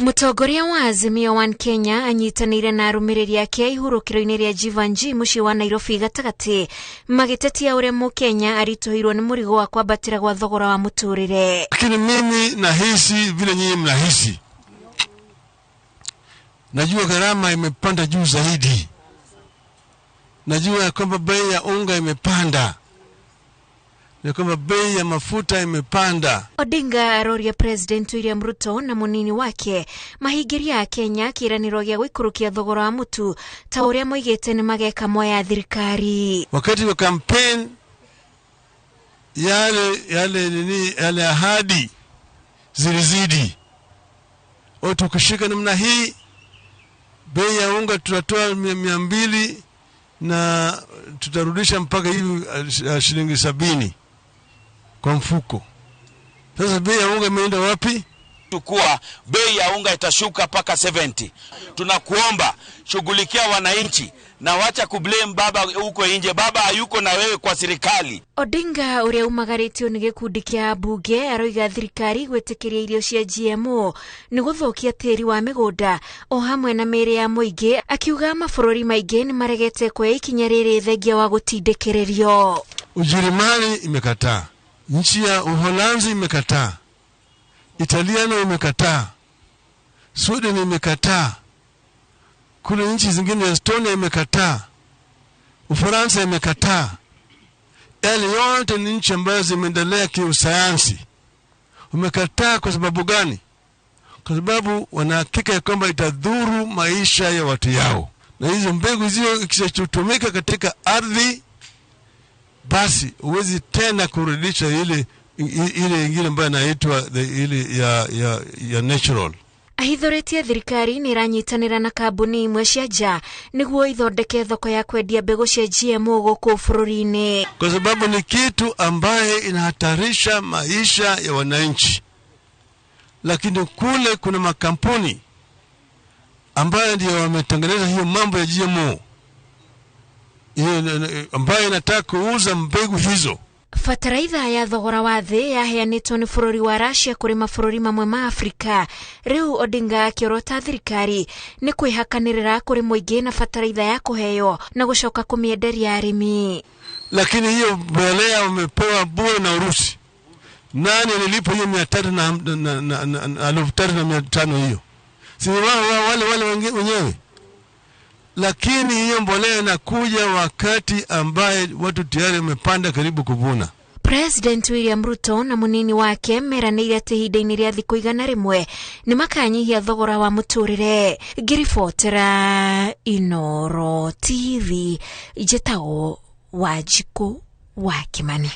Mũtongoria wa Azimio One Kenya anyitanĩire na arũmĩrĩri ake ihurũkĩro-inĩ rĩa Jeevanjee mũciĩ wa Nairobi gatagatĩ magĩtetia ũrĩa mũkenya aritũhĩirwo nĩ mũrigo wa kwambatĩra gwa thogora wa mũtũrĩre. Lakini mimi nahisi vile nyinyi mnahisi, najua gharama imepanda juu zaidi, najua ya kwamba bei ya unga imepanda, ya kwamba bei ya mafuta imepanda. Odinga aroria President William Ruto na munini wake mahingĩria Kenya kĩĩranĩro gĩa gũikũrũkia thogora wa mũtu ta ũrĩa moigĩte nĩ mageka moya thirikari. Wakati wa campaign yale yale nini yale ahadi zilizidi, tukishika namna hii bei ya unga tutatoa 200 na tutarudisha mpaka hivi shilingi 70 kwa mfuko. Sasa bei ya unga imeenda wapi? Kuwa bei ya unga itashuka mpaka 70. Tunakuomba shughulikia wananchi na wacha kublame baba huko nje. Baba hayuko na wewe kwa serikali. Odinga ũrĩa umagarĩtio nĩ gĩkundi kĩa ambunge aroiga thirikari gwĩtĩkĩria irio cia GMO nĩ gũthũkia tĩri wa mĩgũnda o hamwe na mĩĩrĩ ya mũingĩ, akiuga mabũrũri maingĩ nĩ maregete kuoya ikinya rĩrĩ thengia wa gũtindĩkĩrĩrio. Ujerumani imekataa, nchi ya Uholanzi imekataa, Italiano imekataa, Sweden imekataa, kule nchi zingine Estonia imekataa, Ufaransa imekataa. Yale yote ni nchi ambazo zimeendelea kiusayansi. Umekataa kwa sababu gani? Kwa sababu wanahakika ya kwamba itadhuru maisha ya watu yao. Na hizo mbegu zio ikishatumika katika ardhi, basi huwezi tena kurudisha ile ingine ambayo inaitwa ile ya natural. Ahithũrĩtie thirikari nĩ ĩranyitanĩra na kambuni imwe cia nja nĩguo ithondeke thoko ya kwendia mbegũ cia GMO gũkũ bũrũri-inĩ, kwa sababu ni kitu ambaye inahatarisha maisha ya wananchi. Lakini kule kuna makampuni ambayo ndio wametengeneza hiyo mambo ya GMO, ambayo inataka kuuza mbegu hizo. Bataraitha ya thogora wa thĩ yaheanĩtwo nĩ bũrũri wa Russia kũrĩ mabũrũri mamwe ma Afrika. Rĩu Odinga akĩorota thirikari nĩ kwĩhakanĩrĩra kũrĩ mũingĩ na bataraitha ya kũheo na gũcoka kũmĩenderia arĩmi. Lakini hiyo mbolea wamepewa bure na Urusi. Nani alilipa hiyo 300 na 3,500 hiyo? Si wale wale wenyewe. Lakini hiyo mbolea inakuja wakati ambaye watu tayari wamepanda karibu kuvuna. President William Ruto na munini wake meranĩire atĩ ihinda-inĩ rĩa thikũ 100 nĩ makanyihia thogora wa mũtũrĩre. Ngĩribotera Inooro TV, njĩtagwo Wanjikũ wa Kimani.